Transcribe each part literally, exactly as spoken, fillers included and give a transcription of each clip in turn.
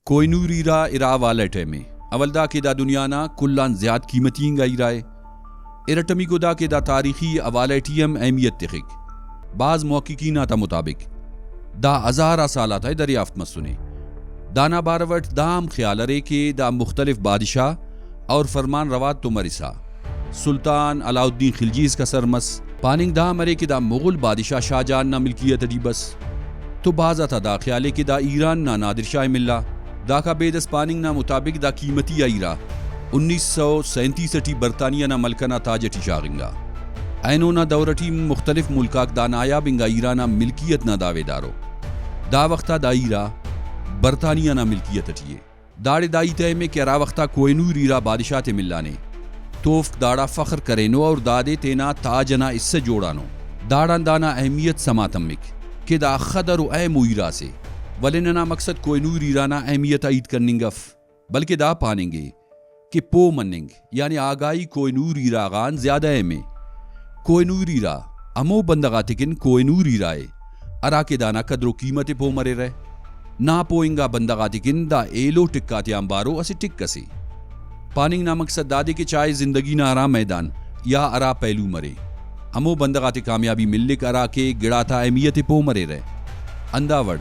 کوہ نور ہیرا ارا حوالہ ٹی اہم ءِ۔ اول دا کہ دا دنیا نا کل آن زیات قیمتی انگا ہیرا ءِ۔ ارٹمیکو دا کہ دا تاریخی حوالہ ٹی ہم اہمیت تخک۔ بھاز محققین آتا مطابق دا ہزار آ سال آتا دریافت مسنے۔ دانا بارو اٹ دا ہم خیال ارے کہ دا مختلف بادشاہ اور فرمان روات تو مرسا سلطان علاؤالدین خلجی اسکا سر مس۔ پاننگ دا ہم ارے کہ دا مغل بادشاہ شاہ جہان نا ملکیت ٹی بس۔ تو بھاز آتا دا خیال ءِ کہ دا ایران نا نادر شاہ ءِ ملا۔ داکا بیدس پاننگ نا مطابق دا قیمتی آ ہیرا انیس سو سینتیس ٹی برطانیہ نا ملکہ نا تاج ٹی شاغنگا۔ اینو نا دور ٹی مختلف ملک آک دا نایاب انگا ہیرا نا ملکیت نا دعویدارو۔ دا وخت آ دا ہیرا برطانیہ نا ملکیت ٹی ءِ۔ داڑے دا ہیت اہم ءِ کہ ہرا وخت آ کوہ نور ہیرا بادشاہ تے ملانے تو اوفک داڑا فخر کرینو اور دادے تینا تاج ئنا حصہ جوڑانو۔ داڑان دانا اہمیت سما تمک کہ دا خدر و اہم و ہیرا سے، ولے ننا مقصد کوہ نور ہیرا نا اہمیت آ ہیت کننگ اف، بلکہ دا پاننگ ءِ کہ پوہ مننگ یعنی آگاہی کوہ نور ہیرا غان زیادہ اہم ءِ۔ کوہ نور ہیرا ہمو بندغ آتیکن کوہ نور ہیرا ءِ، ہراکہ دانا قدر و قیمت ءِ پوہ مریرہ۔ نا پوہ انگا بندغ آتیکن دا ایلو ٹک آتیان بارو اسہ ٹک اسے۔ پاننگ نا مقصد دادے کہ چاہے زندگی نا ہرا میدان یا ہرا پہلو مرے، ہمو بندغ آتے کامیابی ملک ہراکہ گڑاتا اہمیت ءِ پوہ مریرہ۔ ہندا وڑ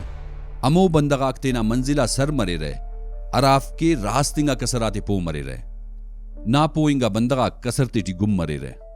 ہمو بندغ آک تینا منزل آ سر مریرہ ہرافک کہ راست انگا کسر آتے پوہ مریرہ۔ نا پوہ انگا بندغ آک کسر تیٹی گم مریرہ۔